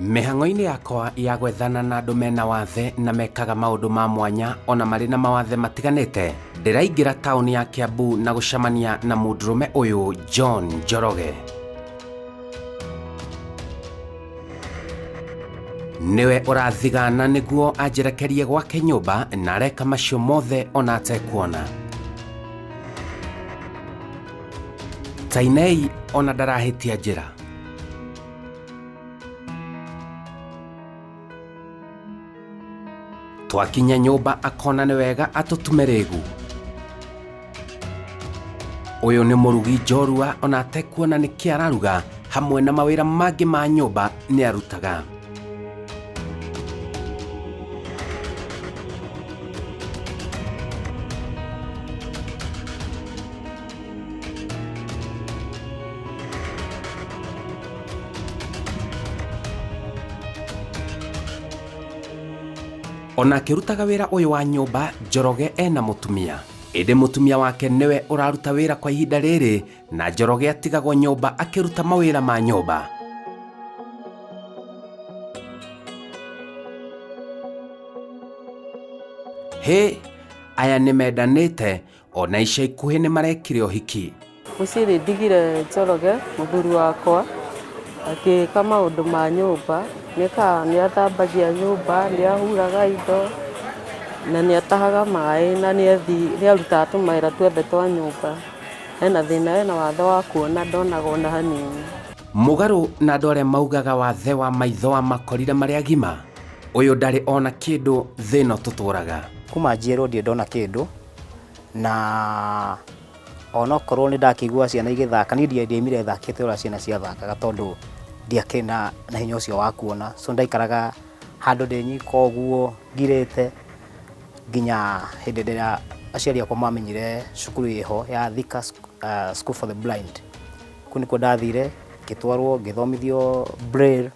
Mĩhang'o-inĩ yakwa ya gwethana na andũ mena wathe na mekaga maũndũ ma mwanya ona marĩ na mawathe matiganĩte, ndĩraingĩra taũni ya Kiambu na gũcemania na mũndũrũme ũyũ John Njoroge. Nĩwe ũrathigana nĩguo anjerekerie gwake nyũmba na areka macio mothe ona atekuona. Tainei ona ndarahĩtia njĩra. Twakinya nyũmba akona nĩ wega atũtume rĩgu. Ũyũ nĩ mũrugi njorua ona atekuona nĩkĩ araruga hamwe na mawĩra mangĩ ma nyũmba nĩ arutaga. Ona akĩrutaga wĩra ũyũ wa nyũmba, Njoroge ena mũtumia. Ĩndĩ mũtumia wake nĩwe ũraruta wĩra kwa ihinda rĩrĩ na Njoroge atigagwo nyũmba akĩruta mawĩra ma nyũmba. Hĩ, aya nĩmendanĩte ona ica ikuhĩ nĩmarekire ũhiki. Mũciĩ nĩ ndigire Njoroge, mũthuri wakwa, akĩka maũndũ ma nyũmba. Nĩ athambagia nyũmba, nĩ ahuraga indo, na nĩ atahaga maĩ, na nĩ arutaga tũmawĩra tuothe twa nyũmba. Ena thĩna, ena wathe wa kuona, ndonaga ona hanini. Mũgarũ na andũ arĩa maugaga wathe wa maitho amakorire marĩ agima, ũyũ ndarĩ ona kĩndũ thĩ ĩno tũtũraga. Kuma njiarwo ndirĩ ndona kĩndũ, na onokorwo nĩ ndakĩiguaga ciana igĩthaka, niĩ ndiaimire thakĩte ũrĩa ciana ciathakaga tondũ ndiakĩrĩ na hinya ũcio wa kuona. So ndaikaraga handũ ndĩ nyika ũguo ngirĩte nginya hĩndĩ ĩrĩa aciari akwa mamenyire cukuru ĩho ya Thika School for the Blind. Kũu nĩkuo ndathire ngĩtwarwo ngĩthomithio Braille,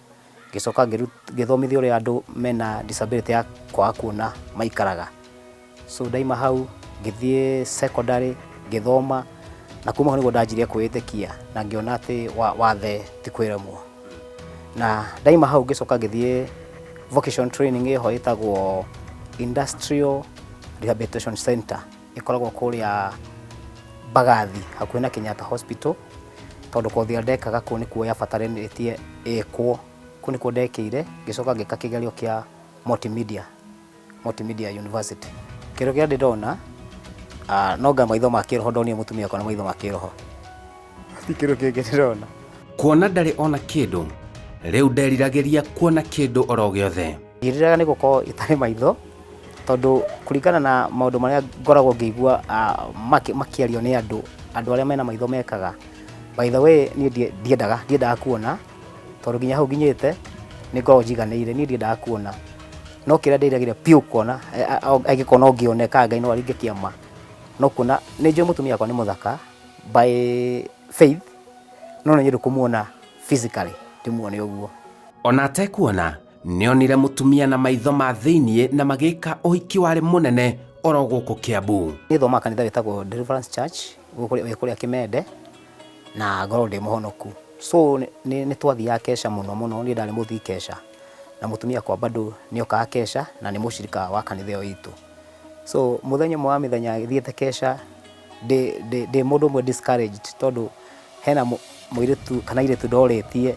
ngĩcoka ngĩthomithio ũrĩa andũ mena disability ya kwaga kuona maikaraga. So ndaima hau ngĩthiĩ secondary ngĩthoma na kuma hau nĩguo ndanjirie kwĩĩtĩkia na ngĩona atĩ wathe ti kwĩremwo. Na ndaima hau ngĩcoka ngĩthiĩ vocation training ĩho ĩtagwo Industrial Rehabilitation Center, ĩkoragwo kũrĩa Mbagathi hakuhĩ na Kenyatta Hospital, tondũ kothi ĩrĩa ndekaga kũu nĩkuo yabataranĩtie ĩkwo, kũu nĩkuo ndekĩire, ngĩcoka ngĩka kĩgerio kĩa multimedia. Multimedia University. Kĩndũ kĩrĩa ndĩ ndona, no anga maitho ma kĩroho ndonire mũtumia wakwa na maitho ma kĩroho. Ti kĩndũ kĩngĩ ndĩrona. Kuona ndarĩ ona kĩndũ, rĩu nderiragĩria kuona kĩndũ oro gĩothe. Ndiĩriraga nĩ gũkorwo itarĩ maitho, tondũ kũringana na maũndũ marĩa ngoragwo ngĩigua makĩario nĩ andũ, andũ arĩa mena maitho mekaga. By the way, niĩ ndiendaga kuona, tondũ nginya hau nginyĩte, nĩ ngoragwo njiganĩire, niĩ ndiendaga kuona. No kĩrĩa ndĩriragĩria biũ kuona, angĩkorwo no ngĩone kana Ngai no aringe kĩama, no kuona, nĩ njũĩ mũtumia wakwa nĩ mũthaka by faith, no no nyende kũmuona physically, ndĩmuone ũguo. Ona atekuona, nĩonire mũtumia na maitho ma thĩiniĩ na magĩka ũhiki warĩ mũnene oro gũkũ Kiambu. Niĩ thomaga kanitha wĩtagwo Deliverance Church, wĩ kũrĩa Kĩmende, na ngoragwo ndĩ mũhonoku. So nĩ twathiaga keca mũno mũno, niĩ ndarĩ mũthii keca. Na mũtumia wakwa bado nĩ okaga keca na nĩ mũcirika wa kanitha ĩyo itũ. So mũthenya ũmwe wa mĩthenya thiĩte keca ndĩ mũndũ ũmwe discouraged tondũ hena mũirĩtu kana airĩtu ndorĩtie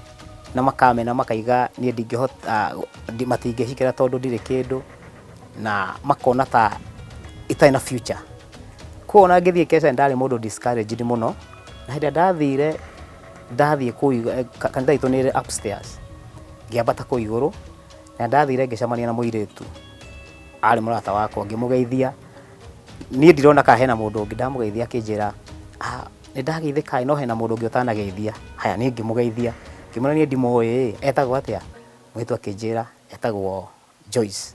na makamena makaiga niĩ ndingĩhota, matingĩhikĩra tondũ ndirĩ kĩndũ na makona ta itarĩ na future. Koguo ona ngĩthiĩ keca nĩ ndarĩ mũndũ discouraged mũno, na hĩndĩ ĩrĩa ndathire ndathiĩ kũu kanitha itũ nĩ ĩrĩ upstairs, ngĩambata kũu igũrũ na ndathire ngĩcemania na mũirĩtu arĩ mũrata wakwa, ngĩmũgeithia, niĩ ndirona kana hena mũndũ ũngĩ, ndamũgeithia akĩnjĩra, nĩ ndageithĩka ĩ, no hena mũndũ ũngĩ ũtanageithia. Haya niĩ ngĩmũgeithia, ngĩmwĩra niĩ ndimũĩ ĩ, etagwo atĩa? Mũirĩtu akĩnjĩra etagwo Joyce.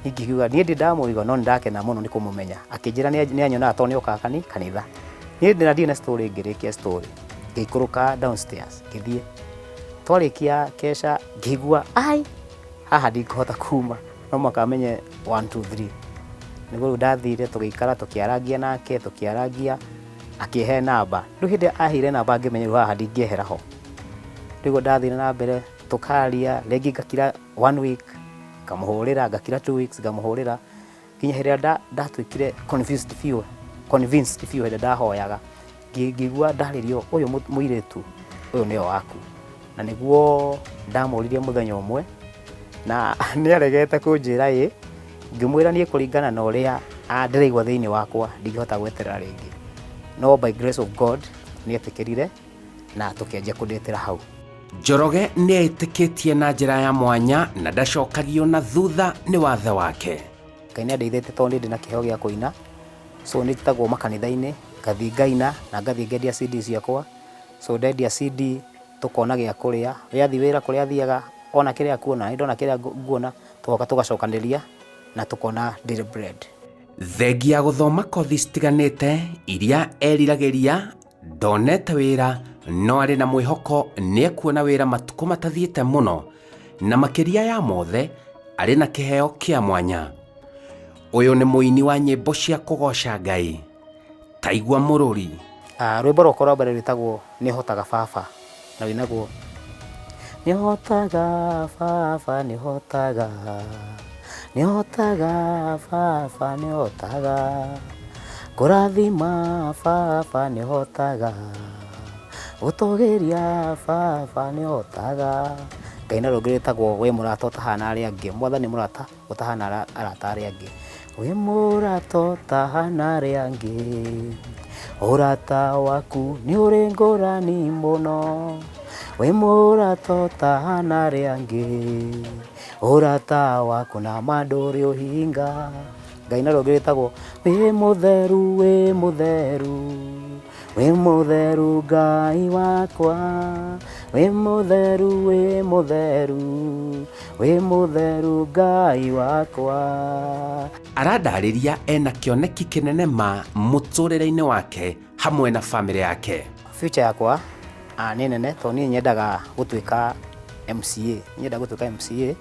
Niĩ ngĩkiuga niĩ ndirĩ ndamũigua no nĩ ndakena mũno nĩ kũmũmenya. Akĩnjĩra nĩ anyonaga tondũ nĩ okaga kanitha. Niĩ na ndirĩ na story ngĩrĩkia story, ngĩikũrũka downstairs ngĩthiĩ. Twarĩkia keca ngĩigua ai haha ndikũhota kuma, no mũhaka menye one two three. Nĩguo rĩu ndathire tũgĩikara tũkĩarangia nake tũkĩarangia, akĩhe namba. Rĩu hĩndĩ ĩrĩa aheire namba ngĩmenya rĩu haha ndingĩehera ho. Rĩu ndathire na mbere. Tũkaria rĩngĩ, ngakira one week, ngamũhũrĩra, ngakira 2 weeks, ngamũhũrĩra, nginya hĩndĩ ĩrĩa ndatuĩkire confused biũ, convinced biũ. Hĩndĩ ndahoyaga, ngĩigua ndarĩrio, ũyũ mũirĩtu ũyũ nĩwe waku. Na nĩguo ndamũririe mũthenya ũmwe, na nĩ aregete kũnjĩra ĩ. Ngĩmwĩra niĩ kũringana na ũrĩa ndĩraigua thĩinĩ wakwa, ndingĩhota gweterera rĩngĩ. No by grace of God nĩ etĩkĩrire na tũkĩanjia kũndĩtĩra hau. Njoroge nĩ etĩkĩtie na njĩra ya mwanya na ndacokagio na thutha nĩ wathe wake. Ngai nĩ andeithĩtie tondũ nĩ ndĩ na kĩheo gĩa kũina, so nĩ njĩtagwo makanitha-inĩ, ngathiĩ ngaina na ngathiĩ ngendia CD ciakwa. So ndendia CD, tũkona gĩa kũrĩa. We athiĩ wĩra kũrĩa athiaga, ona kĩrĩa akuona, nĩ ndona kĩrĩa nguona, tũgoka tũgacokanĩrĩria na tũkona daily bread. Thengia ya gũthoma kothi citiganĩte iria eriragĩria, ndonete wĩra, no arĩ na mwĩhoko nĩ ekuona wĩra matukũ matathiĩte mũno, na makĩria ya mothe arĩ na kĩheo kĩa mwanya. Ũyũ nĩ mũini wa nyĩmbo cia kũgoca Ngai. Taigua mũrũri. Rwĩmbo rwakwa rwa mbere rwĩtagwo "Nĩ Hotaga Baba", na wĩnagwo: Nĩ hotaga Baba, nĩ hotaga, nĩ hotaga Baba, nĩ hotaga kũrathima Baba, nĩ hotaga gũtũgĩria Baba, nĩ hotaga. Ngaina rũngĩ rwĩtagwo "Wĩ Mũrata Ũtahana Arĩa Angĩ". Mwathani nĩ mũrata ũtahana arata arĩa angĩ. Wĩ mũrata ũtahana arĩa angĩ, ũrata waku nĩ ũrĩ ngũrani mũno. Wĩ mũrata ũtahana arĩa angĩ, ũrata waku na ma ndũrĩ ũhinga. Ngaina rũngĩ rwĩtagwo "Wĩ Mũtheru, Wĩ Mũtheru, Wĩ Mũtheru Ngai wakwa, Wĩ Mũtheru, Wĩ Mũtheru, Wĩ Mũtheru Ngai wakwa". Arandarĩria ena kĩoneki kĩnene ma mũtũrĩre-inĩ wake hamwe na bamĩrĩ yake. Future yakwa nĩ nene, tondũ niĩ nyendaga gũtuĩka MCA, nyendaga gũtuĩka MCA,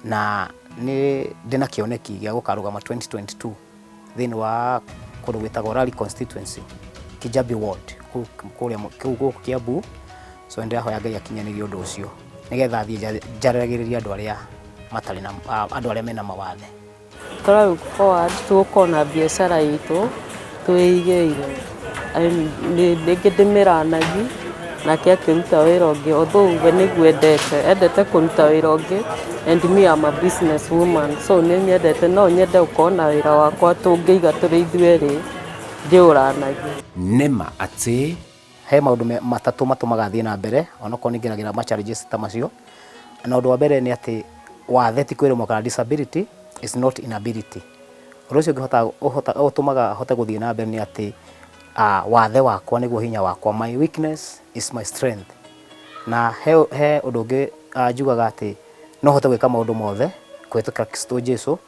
na nĩ ndĩna kĩoneki gĩa gũkarũgama 2022 thĩinĩ wa kũndũ gwĩtagwo Rari constituency, Kijabi ward, kũrĩa kũu gũkũ Kiambu. So nĩ ndĩrahoya Ngai akinyanĩrie ũndũ ũcio, nĩgetha thiĩ njaragĩrĩria andũ arĩa matarĩ na andũ arĩa mena mawathe. Tũra look forward tũgũkorwo na biacara itũ twĩigĩire. Rĩngĩ ndĩmĩranagi nake akĩruta wĩra ũngĩ, although we nĩguo endete, endete kũruta wĩra ũngĩ, and me, I'm a business woman, so nĩ nyendete, no nyende gũkorwo na wĩra wakwa tũngĩiga tũrĩ ithuerĩ, ndĩũranagie. Nĩma atĩ He maũndũ matatũ matũmaga thiĩ na mbere onokorwo nĩ ngeragĩra ma challenges ta macio. Na ũndũ wa mbere nĩ atĩ wathe ti kwĩremwo, kana disability is not inability. Ũndũ ũcio ũngĩ ũtũmaga hote gũthiĩ na mbere nĩ atĩ wathe wakwa nĩguo hinya wakwa, my weakness is my strength. Na he ũndũ ũngĩ njugaga atĩ no hote gwĩka maũndũ mothe kũhĩtũkĩra Kristo Jesu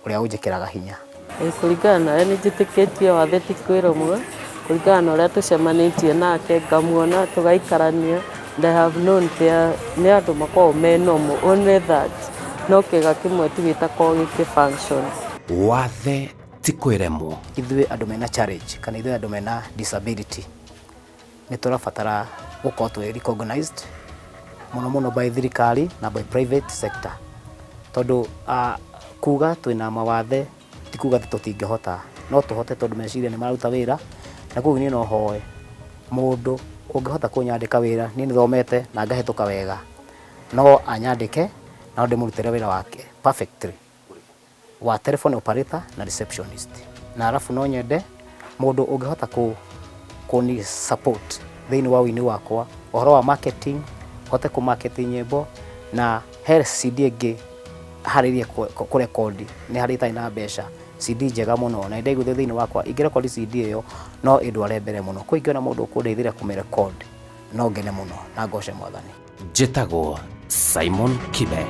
ũrĩa ũnjĩkĩraga hinya. Kũringana na ũrĩa nĩ njĩtĩkĩtie wathe ti kwĩremwo, kũringana na ũrĩa tũcemanĩtie nake, ngamuona, tũgaikarania, and I have known they nĩ andũ makoragwo me normal, only that no kĩga kĩmwe tu gĩtakoragwo gĩkĩ function. Wathe ti kwĩremwo. Ithuĩ andũ mena challenge kana ithuĩ andũ mena disability nĩ tũrabatara gũkorwo twĩ recognized mũno mũno by thirikari na by private sector, tondũ kuga twĩna mawathe ti kuga atĩ tũtingĩhota. No tũhote, tondũ meciria nĩ mararuta wĩra. Na koguo niĩ no hoe mũndũ ũngĩhota kũnyandĩka wĩra. Niĩ nĩ thomete na ngahĩtũka wega, no anyandĩke na no ndĩmũrutĩre wĩra wake perfectly wa telephone operator na receptionist. Na arabu no nyende mũndũ ũngĩhota kũni support thĩinĩ wa ũini wakwa, ũhoro wa marketing, hote kũ market nyĩmbo. Na he CD ĩngĩ harĩirie kũrekondi, nĩ harĩ itarĩ na mbeca, CD njega mũno, na nĩndaiguithio thĩinĩ wakwa ingĩrekondi CD ĩyo no ĩndware mbere mũno. Kwa ingĩona mũndũ ũkũndeithĩrĩria kũmĩrekondi, no ngene mũno na ngoce Mwathani. Njĩtagwo Simon Kibe.